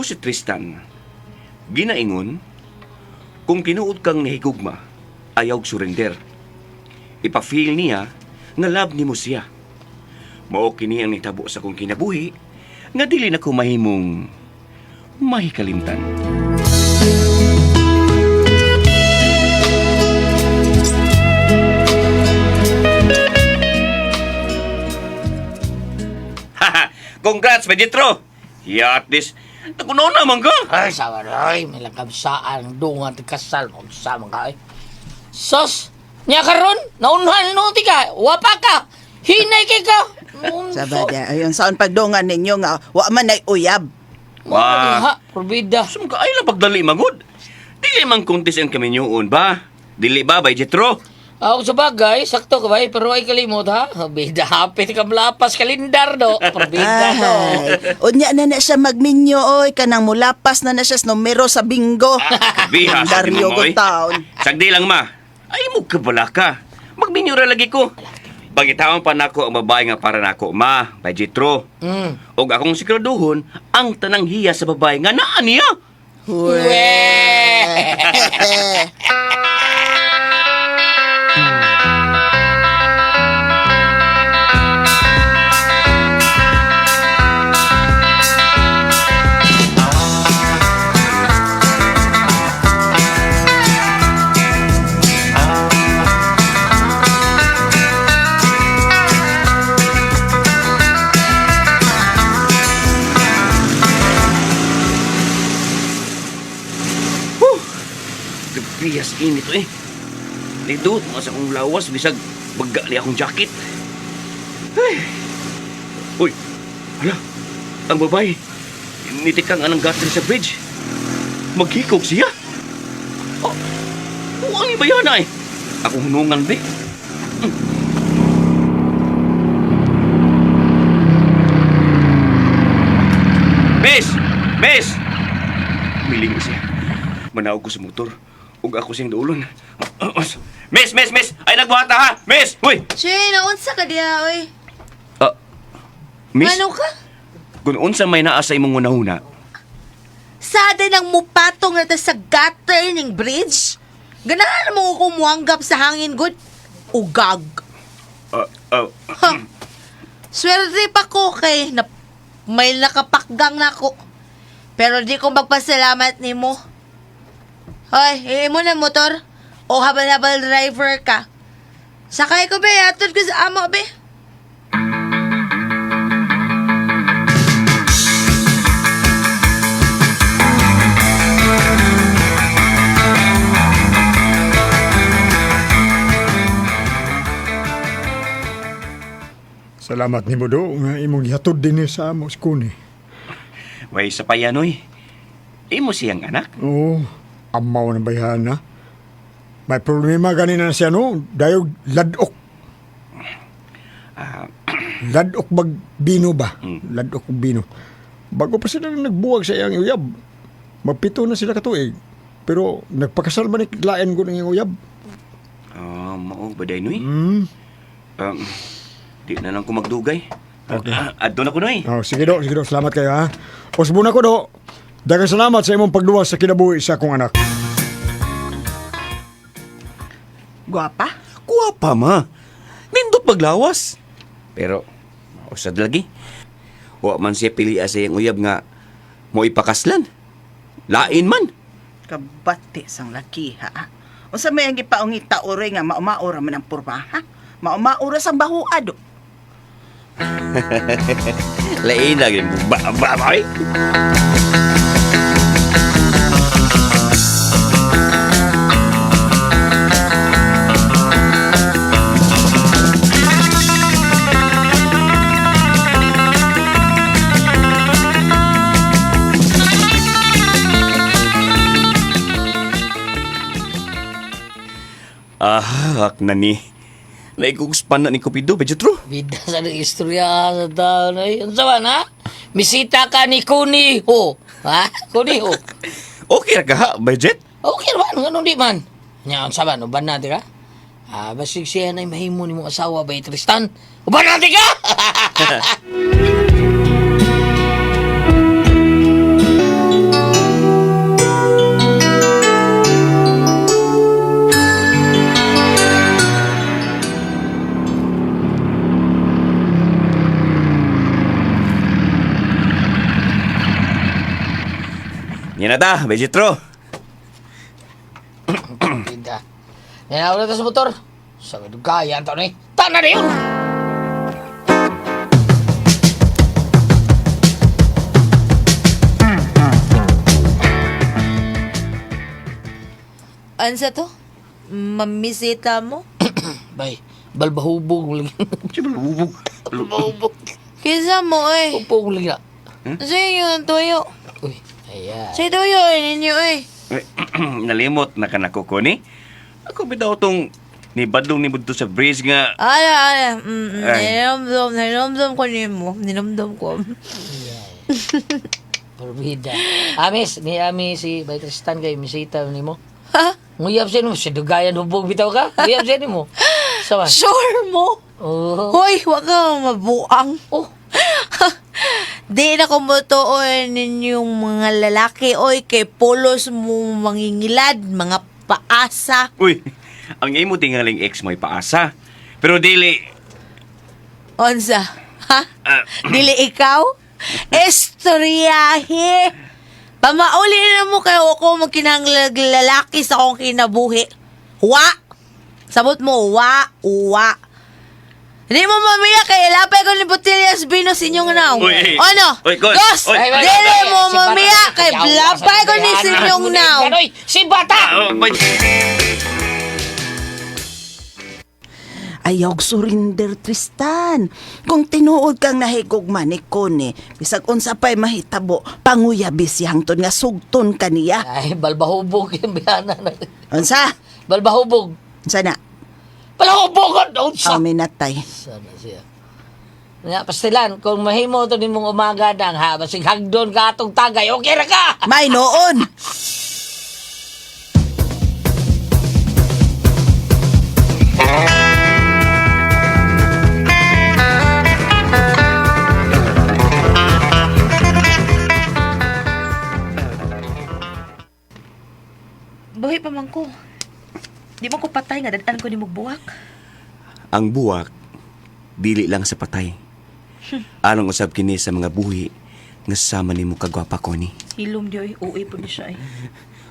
si Tristan. Ginaingon, kung tinuod kang nahigugma, ayaw surrender. Ipa-feel niya nga love nimo siya. Mao kini ang nitabo sa kong kinabuhi nga dili na ko mahimong mahikalimtan. Haha! Congrats, Meditro! Yeah, at least, nakuno naman ka! Ay, sama na, ay, may langkabsaan, dungan, kasal, magsama ka, ay. Sos, nya karon, naunhan no, tika, wapa ka, hinay kay ka. Sabada, ayun, saan pagdungan ninyo nga, wa man ay uyab. Wah. Ha, probida. Sum ka ay lang pagdali magod. Dili man kuntis ang kaminyoon ba? Dili ba, bay Jetro? Ako sa bagay, sakto ka ba? Eh, pero ay kalimot ha. Bida, hapit ka malapas kalindar do. Probida do. Ay, unya na na siya magminyo, oy, kanang mulapas na na siya sa numero sa bingo. Biha sa Dario mo, oy. taon. Sagdi lang ma. Ay mo kabala ka. Magminyo ra lagi ko. Pagitawon pa nako ang babae nga para nako ma, bay Jetro. Og akong siguraduhon ang tanang hiya sa babae nga naa niya. Weh. Huh! Gabiyas init eh. Nidot mo sa akong lawas bisag baga ni akong jacket. Ay. Uy, hala, ang babae. Nitikang anang gutter sa bridge. Maghikog siya. Oh, ang iba yan ay. Akong hunungan, be. Miss! Miss! Miling siya. Manaog ko sa motor. Ug ako siyang duolon. Miss! Miss! Miss! Ay, nagbuhat na ha! Miss! Uy! Che, naunsa ka diha, oy. Ah, miss? Ano ka? Kung unsa may naa sa imong unahuna, Sada nang mupatong na ta sa gutter ning bridge? Ganahan mo ko muanggap sa hangin, good? Ugag. ah, ah, Ha. Swerte pa ko kay na, may nakapakgang na ko. Pero di ko magpasalamat nimo. Hoy, imo na motor. O habal-habal driver ka. Sakay ko be, atod ko sa amo be. Salamat nimo do nga imong gihatod dinhi sa amo si Kuni. way sa payanoy. Imo siyang anak. Oo, amaw na bayhana. May problema ganina na siya no, dayog ladok. Ah, Ladok bag bino ba? Ladok og bino. Bago pa sila nagbuwag sa iyang uyab. Magpito na sila katuig. Pero nagpakasal man ni lain ko ng iyang uyab. Ah, mao ba day noy? Hmm. Di na lang ko magdugay. Okay. Ah, adto na ko noy. Oh, sige do, sige do. Salamat kayo ha. Usbon ako do. Daghang salamat sa imong pagduwa sa kinabuhi sa akong anak. Guwapa? Kuwapa ma. Nindot paglawas. Pero usad lagi. Wa man siya pili sa iyang uyab nga mo ipakaslan. Lain man. Kabati sang laki, ha? Unsa may ang gipaungita oray nga maumaura man ang purma, ha? Maumaura sang bahua do. Lain lagi ba ba ba. Ay. Ah, ak na ni. Naikugspan na ni Cupido, Pedro. Bida sa nang istorya sa taon. Ay, unsa man ha? Misita ka ni Kuniho. Ha? Kuniho. Okay ra ka ha, budget? Okay man, ganun di man. Nya, unsa man, uban natin ka? Ah, basig siya na mahimo ni mong asawa ba, Tristan? Uban natin ka! Yan na ta, Vegetro. Pinda. Ninaw na ta sa motor. Sa dugayan ta ni. Tana na yun. Ansa to? Mamisita mo? Bay, balbahubog lagi. Siyempre, bubog. Balbahubog. Kinsa mo eh. Upog lagi na. Sa inyo ang tuyo. Uy, ayan. Sa tuyo eh, ninyo eh. Eh, nalimot na ka nako ko ni. Ako bitaw tong ni Badlong ni Budto sa bridge nga. Ala, ala. Ay. Ninomdom, ninomdom ko nimo. Ninomdom ko. Porbida. Amis, ni Ami si Bay Tristan kay misita nimo. Ha? Nguyab siya nimo, si dugayan hubog bitaw ka. Nguyab siya nimo. Sama. Sure mo? Oh. Hoy, wag ka mabuang. Oh. Di na ko motuon ninyong mga lalaki, oy, kay polos mo mangingilad, mga paasa. Uy, ang imo tingaling ex mo'y paasa. Pero dili Onsa, ha? Ah. Dili ikaw? Estoryahe! Pamauli na mo kayo ako magkinahanglag lalaki sa akong kinabuhi. Wa! Sabot mo, wa, wa. Hindi mo mamiya kay ilapay ko ni Botillas Vino sa inyong naong. Uy, eh. Ano? Uy, Gos. Gos! Uy. Ay, ay, Dili ay, mo si bata. mamiya kay Yawa blapay sa ko ni dugayan. sa inyong naong. Ganoy, si bata! Ah, oh, bay- Ayaw surrender, Tristan. Kung tinuod kang nahigugma ni Connie, bisag unsa pa'y mahitabo, panguyabi siya hangtod nga sugton kaniya. Ay, balbahubog yung biyana na. Unsa? Balbahubog. Unsa na? Balahubog! Unsa? Amin natay. Sana siya. Nga, pastilan, kung mahimo to nimong umaga dang ha, basig hagdon ka atong tagay, okay ra ka! May noon! Buhi pa man ko. Di man ko patay nga dadaan ko ni buwak. Ang buwak dili lang sa patay. Anong usab kini sa mga buhi nga sama nimo kagwapa ko ni. Hilom di oy, uwi po ni siya eh.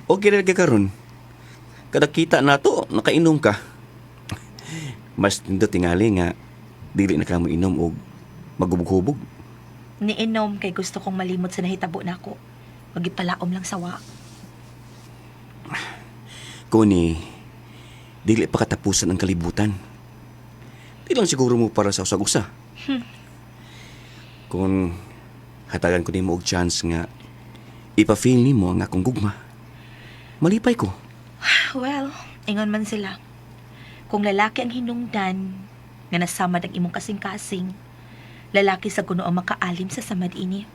Okay ra ka karon. Kada kita nato nakainom ka. Mas nindot tingali nga dili na ka moinom og magubog-hubog. Niinom kay gusto kong malimot sa nahitabo nako. Magipalaom lang sawa. Kuni, dili pa katapusan ang kalibutan. Di lang siguro mo para sa usag-usa. Kung hatagan ko nimo og chance nga ipa-feel nimo ang akong gugma. Malipay ko. Well, ingon man sila. Kung lalaki ang hinungdan, nga nasamad ang imong kasing-kasing, lalaki sa kuno ang makaalim sa samad ini.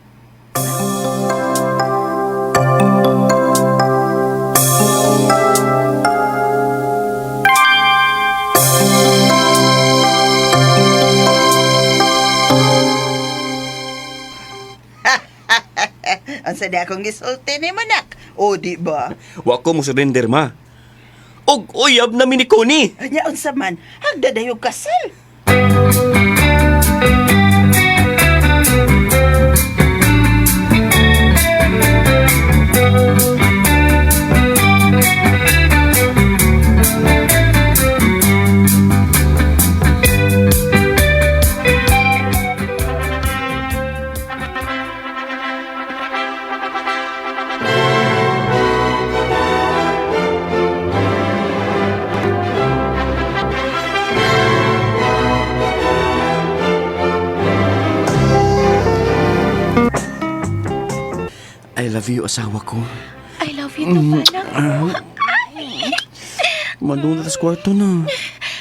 Unsa di akong gisulti ni manak? O di ba? Wa ko mo surrender ma. Og uyab na mi ni Connie. Anya unsa man, hagda dayo kasal. I love you, asawa ko. I love you too, anak. Mandong na tas kwarto na.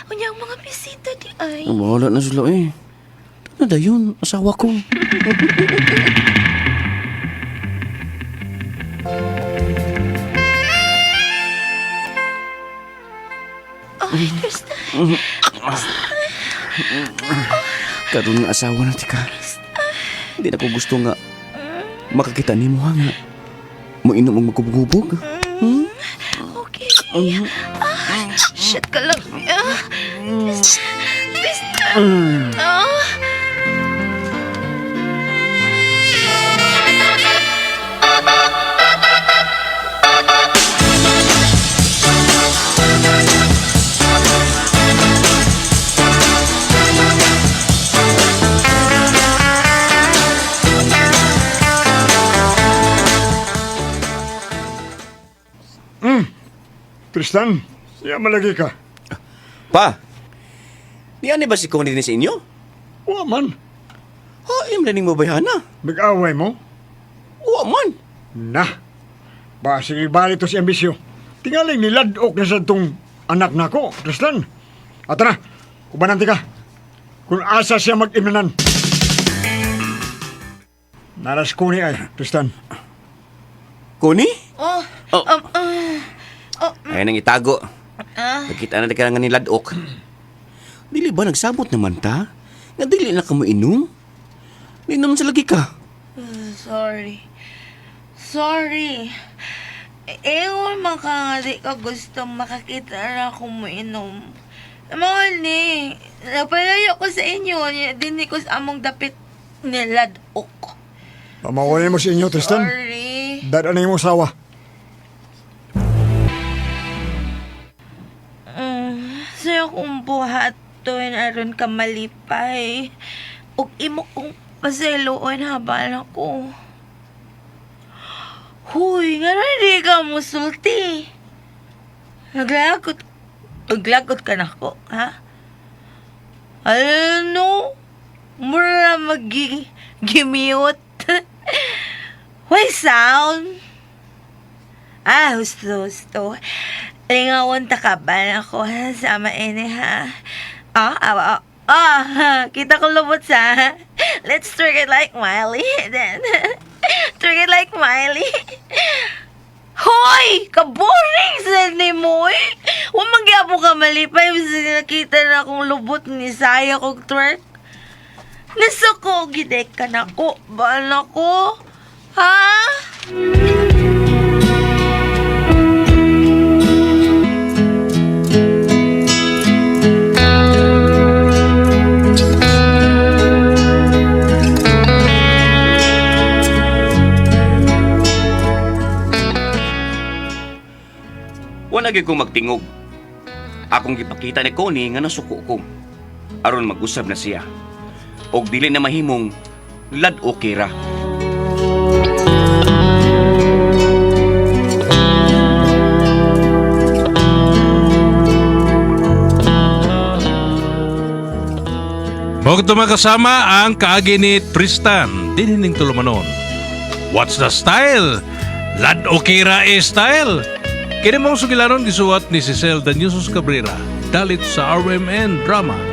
Unya ang mga bisita di ay. Wala na sila eh. Ano na yun, asawa ko. Ay, Tristan. Karon nga asawa na tika. Hindi na ko gusto nga makakita nimo ha nga. Moinom og magkubog-hubog. Okay. Ah, shit ka lang. Ah, Tristan. Tristan. Ah. Tristan, siya malagi ka. Pa, niyan ba si Connie din sa inyo? Wa man. Haim na ning mabayhana. Nag-away mo? Wa man. Na. Basig ibalik to si ambisyo. Tingaling niladok na sa tong anak nako, Tristan. At na, ubanan ti ka. Kung asa siya mag-imnanan. Naras ko ni ay, Tristan. Connie? Oh, Oh. oh, Ay nang itago. ah. Nakita na ka nga niladok. Dili ba nagsabot naman ta? Nga dili na ka mo inom? Ninom sa lagi ka. Sorry. Sorry. Ewan man ka nga di ka gusto makakita na ako mo inom. Mga ni, napalayo ko sa inyo, dinhi ko sa among dapit niladok. Pamawalin mo sa inyo, Tristan. Sorry. Dadaan na yung asawa. Saya kong buhaton aron ka malipay. Ug imo kong paseloon habal ako. Huy, nga na di ka musulti. Naglagot, naglagot ka na ko, ha? Ano? Mura magi gimute. Way sound. Ah, husto, husto. Lingawan ta ka ba ako sama ini ha? Ah, ah, ah, ah, kita ko lubot sa. Let's twerk it like Miley then. Twerk it like Miley. Hoy! Kaboring sa ni mo eh! Huwag magyabo ka malipay. Basta nakita na akong lubot ni Saya kong twerk. Nasuko, gidek ka na ko. Bahala ko. Ha? Wala gyud kong magtingog. Akong gipakita ni Connie nga nasuko ko. Aron mag-usab na siya. Og dili na mahimong lad-o kira. Mao kadto mga kasama ang kaagi ni Tristan dinhining tulumanon. What's the style? Lad Okira e style. Kini mong sugilanon gisuwat ni Cecil Danyusos Cabrera dalit sa RMN Drama.